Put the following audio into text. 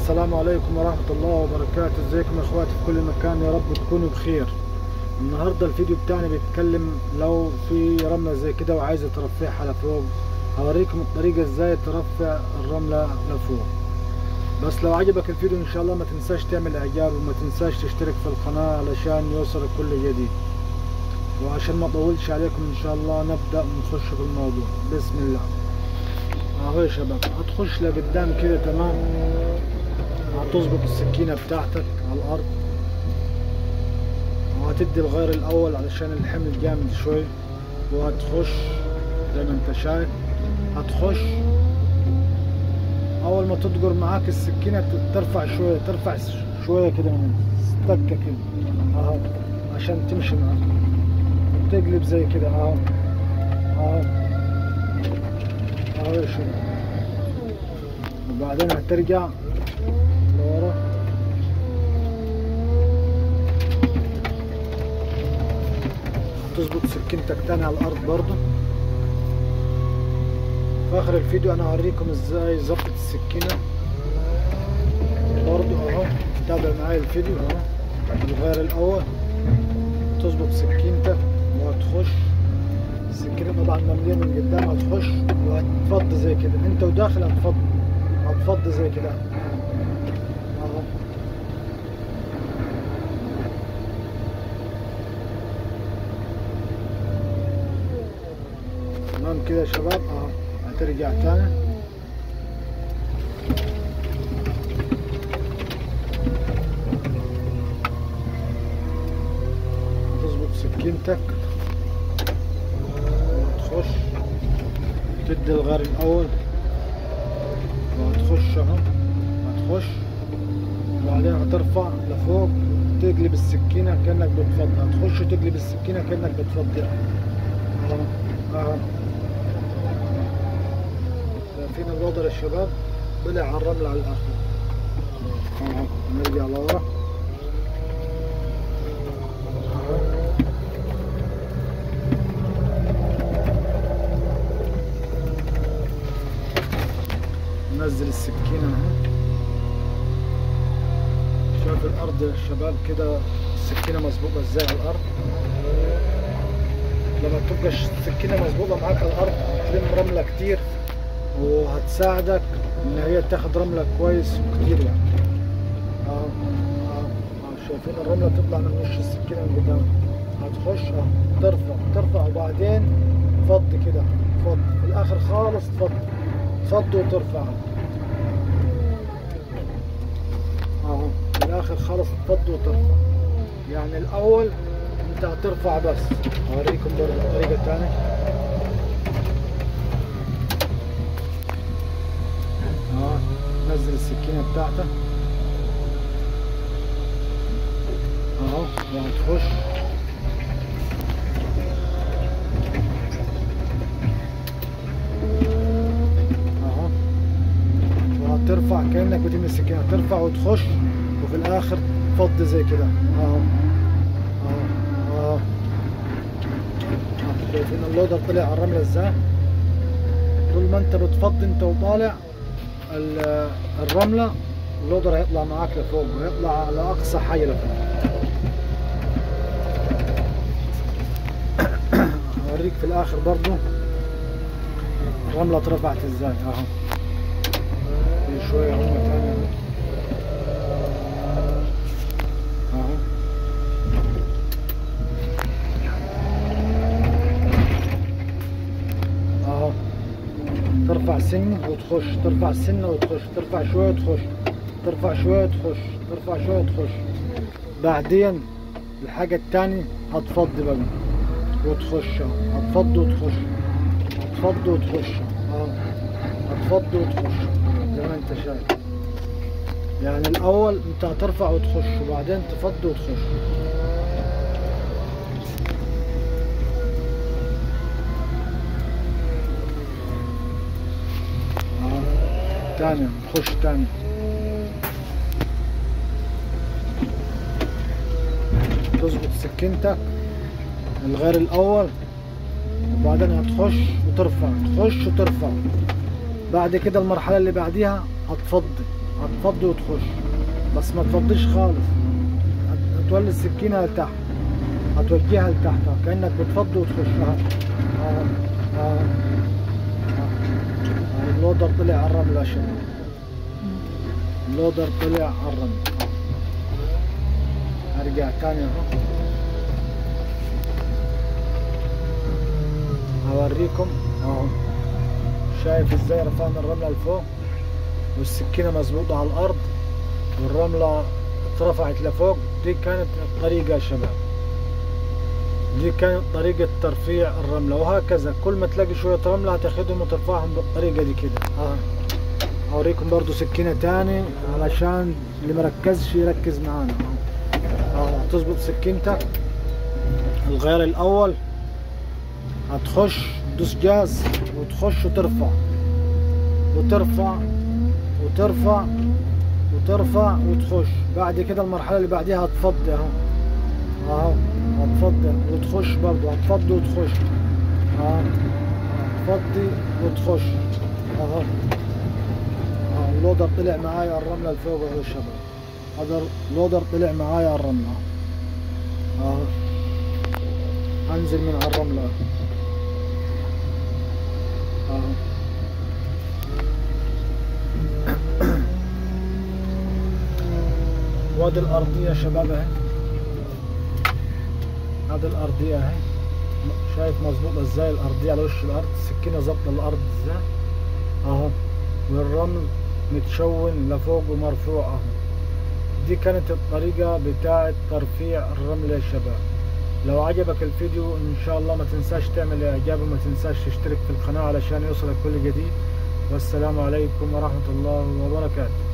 السلام عليكم ورحمة الله وبركاته. ازيكم يا اخواتي في كل مكان، يا رب تكونوا بخير. النهارده الفيديو بتاعنا بيتكلم لو في رملة زي كده وعايزة ترفعها لفوق، هوريكم الطريقة ازاي ترفع الرملة لفوق. بس لو عجبك الفيديو ان شاء الله ما تنساش تعمل اعجاب وما تنساش تشترك في القناة علشان يوصلك كل جديد. وعشان ما اطولش عليكم ان شاء الله نبدأ ونخش في الموضوع. بسم الله. اهو يا شباب، هتخش لقدام كده، تمام. هتظبط السكينة بتاعتك على الارض وهتدي الغير الاول علشان الحمل جامد شوي، وهتخش زي ما انت شايف. هتخش اول ما تدقر معاك السكينة ترفع شوية، ترفع شوية كده من التكة كده اهو عشان تمشي معاك، وتقلب زي كده اهو اهو اهو يا شباب. وبعدين هترجع لورا، هتظبط سكينتك تاني على الارض برضو. في اخر الفيديو انا هوريكم ازاي ظبط السكينة برضو اهو. تابع معايا الفيديو اهو. الغير الاول تظبط سكينتك وهتخش السكينة طبعا مملية من قدام، هتخش وهتفض زي كده انت وداخل، هتفض هتفض زي كده اهو. تمام كده يا شباب اهو. هترجع تاني، هتظبط سكينتك وهتخش تدي الغير الاول وهتخش اهو، هتخش وبعدين هترفع لفوق وتقلب السكينة كأنك بتفضي، هتخش وتقلب السكينة كأنك بتفضي اهو اهو. شايفين الوضع يا شباب؟ طلع على الرمل على الاخر اهو. نرجع لورا اهو. ننزل السكينة اهو. شايف الارض يا شباب كده السكينة مظبوطة ازاي على الارض؟ لما تبقى السكينة مظبوطة معاك على الارض هتلم رملة كتير وهتساعدك ان هي تاخد رملة كويس وكتير يعني اهو اهو. شايفين الرملة بتطلع من وش السكينة من قدام. هتخش اهو، ترفع ترفع وبعدين تفضي كده، تفضي في الاخر خالص، تفضي تفضي وترفع اهو. في الاخر خالص تفضي وترفع. يعني الاول انت هترفع بس. هوريكم برضه الطريقة الثانية اهو. نزل السكينة بتاعتك اهو وهتخش اهو وهترفع كأنك بتمسك السكينة، ترفع وتخش وفي الاخر تفضي زي كده اهو اهو اهو. شايفين اللودر طلع على الرملة ازاي؟ طول ما انت بتفضي انت وطالع الرملة اللودر هيطلع معاك لفوق وهيطلع على اقصى حاجة لفوق. هوريك في الاخر برضو الرملة اترفعت ازاي اهو. في شوية رملة تانية اهو. اهو ترفع سنة وتخش، ترفع سنة وتخش، ترفع شوية وتخش، ترفع شوية وتخش، ترفع شوية وتخش. بعدين الحاجة التانية هتفضي بقى وتخش اهو، هتفضي وتخش، هتفضي وتخش اهو، هتفضي وتخش زي ما انت شايف. يعني الأول انت هترفع وتخش وبعدين تفضي وتخش. تاني نخش تاني، تظبط سكينتك الغير الاول وبعدين هتخش وترفع، تخش وترفع. بعد كده المرحلة اللي بعديها هتفضي، هتفضي وتخش، بس ما تفضيش خالص، هتولي السكينة لتحت، هتوجهها لتحت كأنك بتفضي وتخش. اهو اهو اهو اللودر طلع على الرمل يا شباب، اللودر طلع على الرمل. ارجع تاني اهو هوريكم اهو، شايف ازاي رفعنا الرملة لفوق والسكينة مظبوطة على الارض والرملة اترفعت لفوق. دي كانت الطريقة يا شباب، دي كانت طريقة ترفيع الرملة. وهكذا كل ما تلاقي شوية رملة هتاخدهم وترفعهم بالطريقة دي كده. هوريكم برضو سكينة تاني علشان اللي مركزش يركز معانا. هتظبط سكينتك، الغيار الأول هتخش تدوس جاز وتخش وترفع وترفع وترفع وترفع وتخش. بعد كده المرحلة اللي بعديها هتفضي اهو اهو، هتفضي وتخش برضو، هتفضي وتخش اهو، هتفضي وتخش اهو. اللودر طلع معايا على الرملة لفوق اهو يا شباب، هذا اللودر طلع معايا على الرملة اهو. هنزل من على الرملة اهو. وادي الأرضية يا شباب اهي، هذه الأرضية اهي، شايف مظبوطة ازاي الأرضية على وش الأرض، السكينة ظابطة الأرض ازاي اهو، والرمل متشون لفوق ومرفوع اهو. دي كانت الطريقة بتاعة ترفيع الرمل يا شباب. لو عجبك الفيديو ان شاء الله ما تنساش تعمل اعجاب وما تنساش تشترك في القناة علشان يوصلك كل جديد. والسلام عليكم ورحمة الله وبركاته.